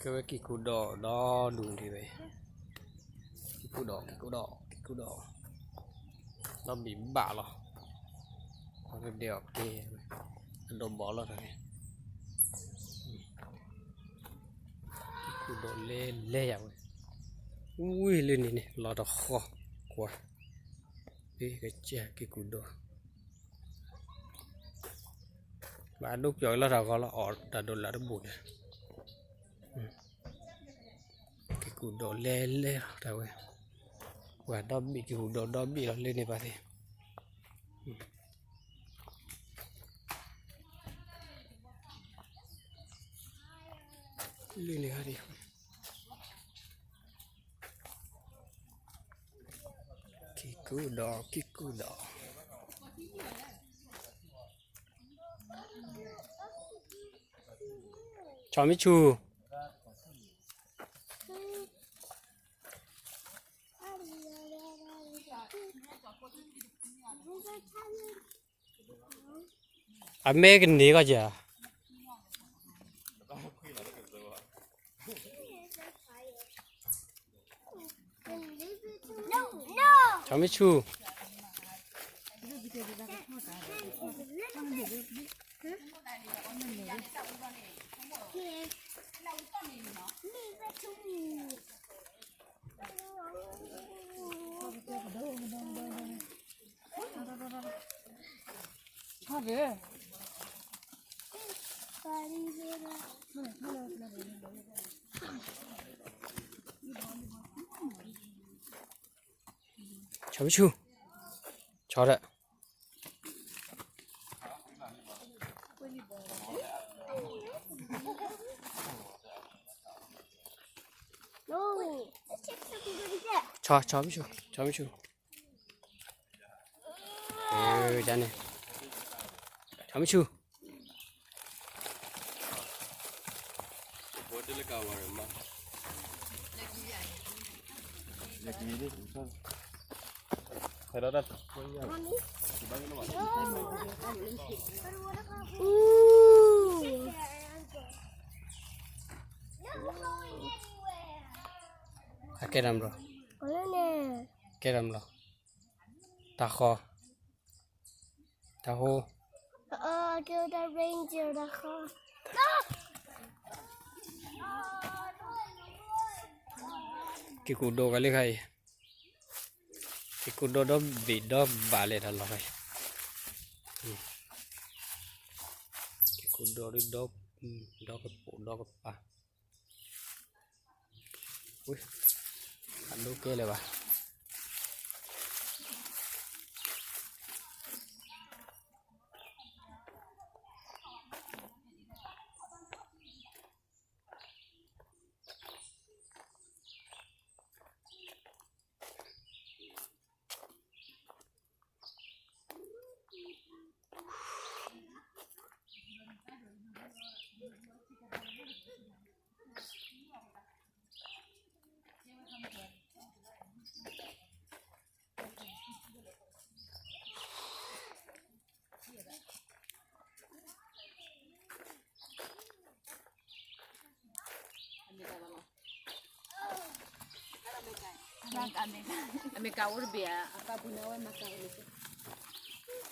ကဲဝဲက့ၢ်ကူၣ်ဒီးဒီဒူၣ်ဒံးဝဲ, က့ၢ်ကူၣ်ဒီး က့ၢ်ကူၣ်ဒီး က့ၢ်ကူၣ်ဒီး, ဒီဘ့ၣ်ဘၣ်လီၤ, အကဒဲးအီၤကဲ, အဒိးဘီၣ်လီၤတၢ်န့ၣ်, က့ၢ်ကူၣ်ဒီးလဲၤလဲၤယၤဝဲ, ဝံၤလၢန့ၣ်န့ၣ် လီၤတဃီ, ကွၢ်, ကစၢ်က့ၢ်ကူၣ်ဒီး ဘၣ်ဒိပျီၢ်လီၤတၢ်ဂီၤလီၤ အီၣ်တၢ်ဒိးလၢတဘူၣ်န့ၣ်, က့ၢ်ကူၣ်ဒီးလဲၤလဲၤလီၤတၢ်ဝဲ, ပှၤဒီဘ့ၣ်က့ၢ်ကူၣ်ဒီးဒီဘ့ၣ်လီၤလၢန့ၣ်ဘၣ်သ့ၣ်, လၢန့ၣ်ဂၤဒံး က့ၢ်ကူၣ်ဒီး က့ၢ်ကူၣ်ဒီး, ဆီမ့ၢ်ဆူၣ်, အမ့ၢ်ကန့ၢ်ကီၢ်ကဲ, ဆီမ့ၢ်ဆူၣ်, ဆီမ့ၢ်ဆူၣ်, ဆီဒီး ဆီ ဆီမ့ၢ်ဆူၣ်, ဆီမ့ၢ်ဆူၣ်, န့ၣ်, ဆီမ့ၢ်ဆူၣ် အကဲတၢ်မလီၤ, ကဲတၢ်မလီၤ, တၢ်ဃီ, တၢ်ဟိ, ကဲတၢ် ranger တၢ်ဃီ, က့ၢ်ကူၣ်ဒိးကလၢခါအံၤ, က့ၢ်ကူၣ်ဒိးဒီဘ့ၣ်ဒီဘၣ်လဲၤတၢ်လီၤခါအံၤ, က့ၢ်ကူၣ်ဒိးဒီး ဒီကပိာ်ဒီကပၤ အဒိကဲလၢၤဘၣ်.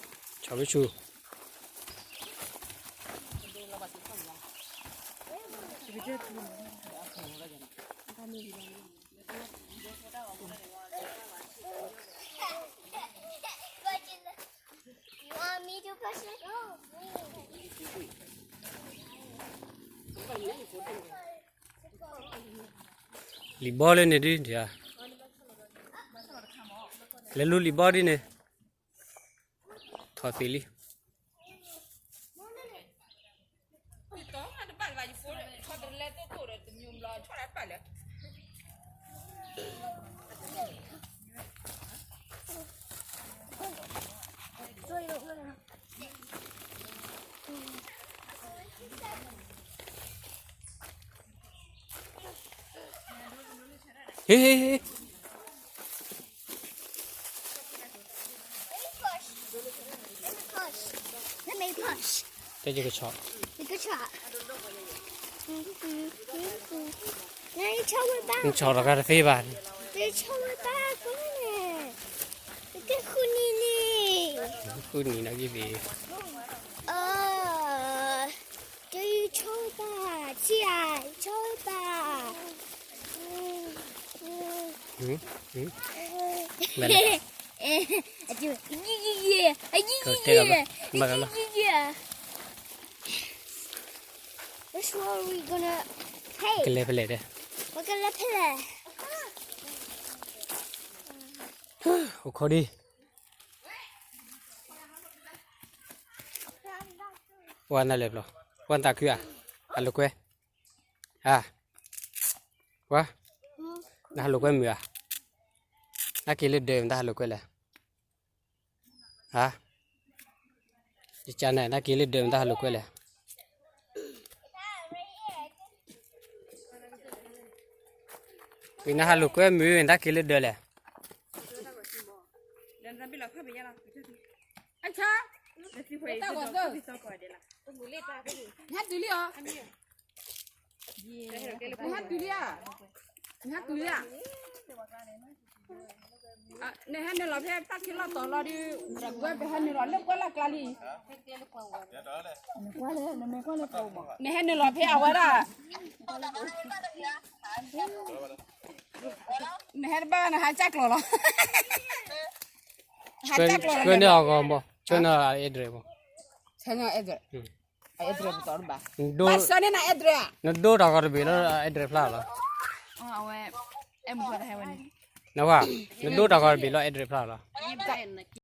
ဆီဘ့ၣ်ဆူၣ်, လံာ်ဘီလၢန့ၣ်ဒ်, လဲၤလူလံာ်ဘီဒ်န့ၣ်, ထီၣ်သ့ၣ်လံ. ဟ့ၣ်ဟ့ၣ်ဟ့ၣ်, တဲယကဆီ, ယကဆီ, နဆီၣ်တဂၤတသ့ဘၣ်. တဆီၣ်ဝဲဘၣ်ကွၢ်န့ၣ်, တကဲဃုနံၤန့ၣ်, ဃုနံၤနီၣ်ဂံၢ်ဘ့ၣ်, အ, တဆီၣ်ဘၣ်, ဆံးဧါ, ဆီၣ်ဘၣ်. အ, အ, အ, အ, အ, အ, Which one are we gonna take? ကလဲၤဖဲလဲၣ်ဒဲး, ပကလဲၤဖဲလဲၣ်. အိၣ်ခိးဒံး, ပှၤနလဲၤဘျီ, ပှၤနသးခုဧါ, ဟးလိာ်ကွဲ, ဧါ, ပှၤ, နဟးလိာ်ကွဲမုာ်ဧါ, နက့ၤလၢဒၢးမတၤဟးလိာ်ကွဲလဲၣ်. ဟါ, ယကန့ၣ် နက့ၤလၢဒၢးမတၤဟးလိာ်ကွဲလဲၣ်. ဝံၤနဟးလိာ်ကွဲမုာ် နတၢ်က့ၤလၢဒၢးလဲၣ်. နဟဲတုၤလံဧါ, နဟဲတုၤလံဧါ, နဟဲနုာ်လီၤဖဲတၢ်ခံလီၢ်တီၤလီၤဒီး, ဝဲပဟဲနုာ်လီၤလၢကွၢ်လၢ်ကျါလံ, နဟဲနုာ်လီၤဖဲအဝဲဒၣ်, နဟဲတဘၣ်နဟးကၢ်ကျီၤလီၤ, ဟးကၢ်ကျီၤလီၤ, ဆှၢန့ၢ်အဂီၢ်မး, ဆှၢန့ၢ် address မး, ဆှၢန့ၢ် address, address ပတီၢ်တဘၣ်, ဘၣ်ဆှၢန့ၢ်န address ဧါ, နဒိတၢ်ဂီၤတဘ့ၣ်လၢ address ဖျါလီၤ, နဝဲ, နဒိတၢ်ဂီၤတဘ့ၣ်လၢ address ဖျါလီၤ.